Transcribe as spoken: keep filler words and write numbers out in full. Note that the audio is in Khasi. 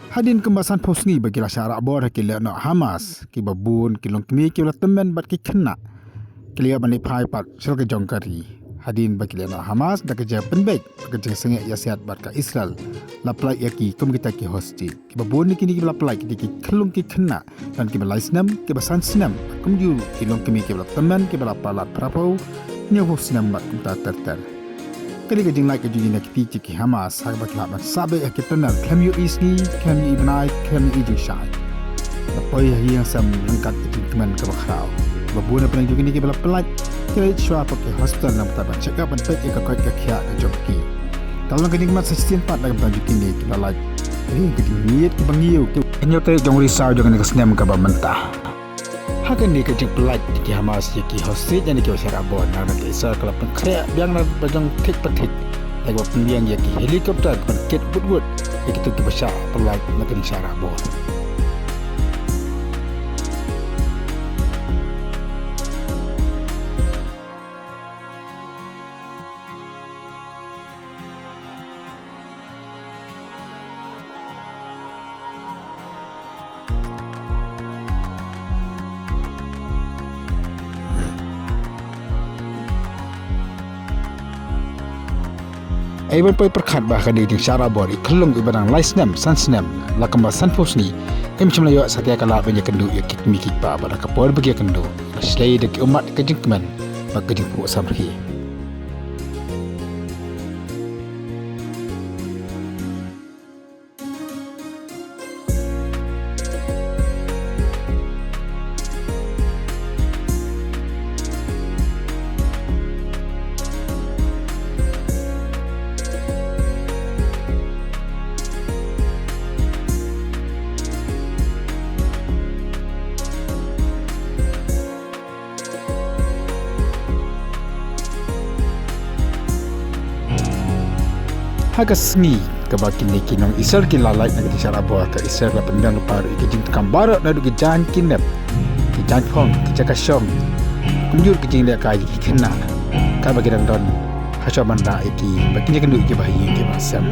Hadien kumba sanphew sngi ba ki la shah rah bor ha ki lehnoh Hamas, kiba bun ki longkmie kiba la tymmen bad ki khynnah ki la ïoh ban leit phai pat sha la ka jong ka ri. Hadien ba ki lehnoh Hamas da ka jingpynbeit bad ka jingsangeh ïasiat bad ka Israel la pyllait ïa ki kum kita ki hostage. Kiba bun na kine kiba la pyllait ki dei ki khyllung ki khynnah, don kiba lai snem, kiba san snem, kumjuh ruh ki longkmie kiba la tymmen, kiba la palat phraphew, hynñiewphew snem bad kumta ter ter. Ka dei ka jinglait ka jong kine ki kti ki Hamas ha kaba ki lah ban sah beit ha ki tunnel khlem ïohi sngi, khlem ïohi bnai, khlem ïohi jingshai. La poi ha ïing ha sem ryngkat ka jingkmen kaba khraw. Ba bun na pdeng jong kine kiba la pyllait ki la leit shuwa pat ki hospital namar ban check up ban peit ïa ka koit ka khiah ka jong ki. Ka long ka jingkmen sa shisien pat na ka bynta jong kine kiba la lait. Ka dei ka jingïeit kaba ngiew, ka hynñiew tarik jong u Risaw jong kane ka snem kaba mynta. Ha kane ka jingpyllait ki Hamas ïa ki hostage ne ki ba shah rah bor, na ka Israel ka la pynkhreh biang na ba jong thik pa thik, da kaba pynbiang ïa ki helicopter ban kit wut wut ïa kito kiba shah pyllait na ka jingshah rah bor. Ai ban poi pyrkhat ba ha kane ka jingshah rah bor, i khyllung iba dang lai snem, san snem, la kumba sanphew sngi, im shym la ïoh satia ka lad ban ïakynduh ïa ki kmie ki kpa, bad ha ka por ba ki ïakynduh, la shlei da ki ummat ka jingkmen bad ka jingphuh samrkhie. Ha ka sngi kaba kine ki nong Israel ki la lait na ka jingshah rah bor, ka Israel ka la pynbiang lypa ruh ïa ki jingdonkam baroh, naduh ki jaiñ kidnap, ki jaiñ phong, ki jaka shong, kumjuh ki jinglehkai ïa ki khynnah, katba ki dang don ha shuwa ban rah ïa ki, ba kin ïakynduh ïa ki ba ha ïing ki ba ha sem.